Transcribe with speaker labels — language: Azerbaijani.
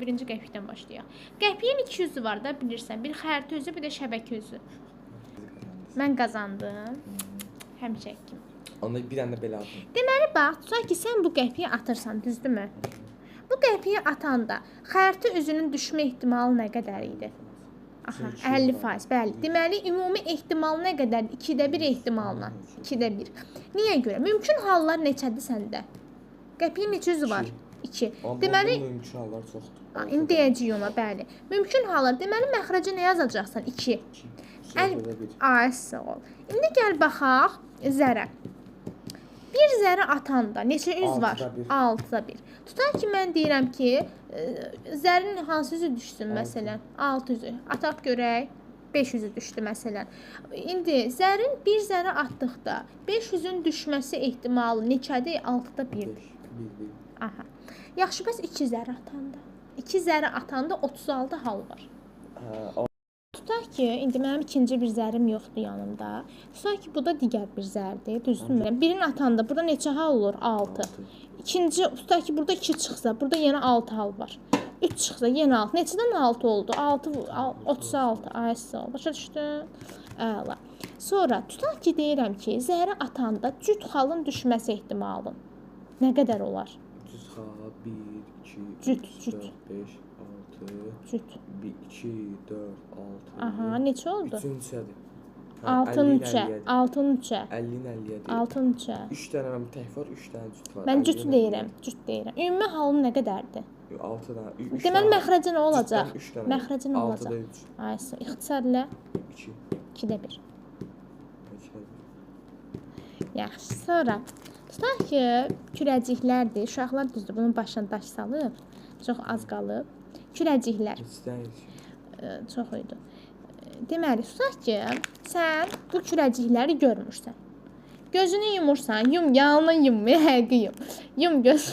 Speaker 1: Birinci qəpikdən başlayaq. Qəpiyin iki üzü var da bilirsən. Bir xəritə üzü, bir də şəbəkə üzü. Mən qazandım. Həmişəki kimi.
Speaker 2: Onda bir dənə də belə atın.
Speaker 1: Deməli bax, tutaq ki, sən bu qəpiyi atırsan, düzdürmü? Bu qəpiyi atanda xəritə üzünün düşmə ehtimalı nə qədər idi? Aha, 50%, bəli. Deməli, ümumi ehtimal nə qədərdir? 2-də 1 ehtimalla. 2-də 1. Niyə görə? Mümkün hallar neçədir səndə? Qəpiyin neçə üzü var? 2.
Speaker 2: Amma
Speaker 1: Deməli,
Speaker 2: bunun mümkün hallar çoxdur.
Speaker 1: Ha, İndi deyəcəyik ona, bəli. Mümkün hallar, deməli məxrəcə nə yazacaqsan? 2. Əl-
Speaker 2: 1.
Speaker 1: Ay, sağ ol. İndi gəl baxaq zərə. Bir zərə atanda neçə üz var?
Speaker 2: 6-da 1.
Speaker 1: 6-da 1. Tutaq ki, mən deyirəm ki, zərin hansı üzü düşsün
Speaker 2: Altı.
Speaker 1: məsələn? 6 üzü. Ataq görək. 5 üzü düşdü məsələn. İndi zərin bir zərə atdıqda 5 üzün düşməsi ehtimalı neçədir? 6-da 1-dir.
Speaker 2: 1 1.
Speaker 1: Aha. Yaxşı, bəs 2 zərə atanda? 2 zərə atanda 36 hal var.
Speaker 2: Hə,
Speaker 1: Tutaq ki, indi mənim ikinci bir zərim yoxdur yanımda. Tutaq ki, bu da digər bir zərdir, düzdürmü? Birini atanda burada neçə hal olur? 6. İkinci, tutaq ki, burada 2 çıxsa, burada yenə 6 hal var. 3 çıxsa yenə 6. Neçədən 6 oldu? 6 36. Ay sağ ol. Başa düşdün? Əla. Sonra tutaq ki, deyirəm ki, zərə atanda cüt xalın düşməsi ehtimalı nə qədər olar?
Speaker 2: Düz xal 1 2
Speaker 1: Cüt,
Speaker 2: 3
Speaker 1: cüt.
Speaker 2: 4 5 6
Speaker 1: Cüt.
Speaker 2: 1 2 4 6.
Speaker 1: Aha, neçə oldu?
Speaker 2: 3-ün 3-ədir.
Speaker 1: 6-nın 3-ə, 6-nın 3-ə,
Speaker 2: 50-nin 50-yədir.
Speaker 1: 6-nın 3-ə.
Speaker 2: 3 dənə mənim tək var, 3 dənə cüt var.
Speaker 1: Mən cüt deyirəm, cüt deyirəm. Ümumi halım nə qədərdir?
Speaker 2: 6 dənə. 3
Speaker 1: Deməli məxrəcə nə olacaq?
Speaker 2: 3 dənə.
Speaker 1: Məxrəcə nə olacaq?
Speaker 2: 6-da 3.
Speaker 1: Ay, ixtisar ilə
Speaker 2: 2.
Speaker 1: 2-də 1. Yaxşı, sonra tutaq ki, kürəciklərdir. Uşaqlar düzdür, bunun başına daş salıb, çox az qalıb. Kürəciklər
Speaker 2: Neçədən yetişir?
Speaker 1: çox idi. Deməli, tutaq ki, sən bu kürəcikləri görmürsən. Gözünü yumursan, yum, yanını yum, həqiqi yum. Yum göz.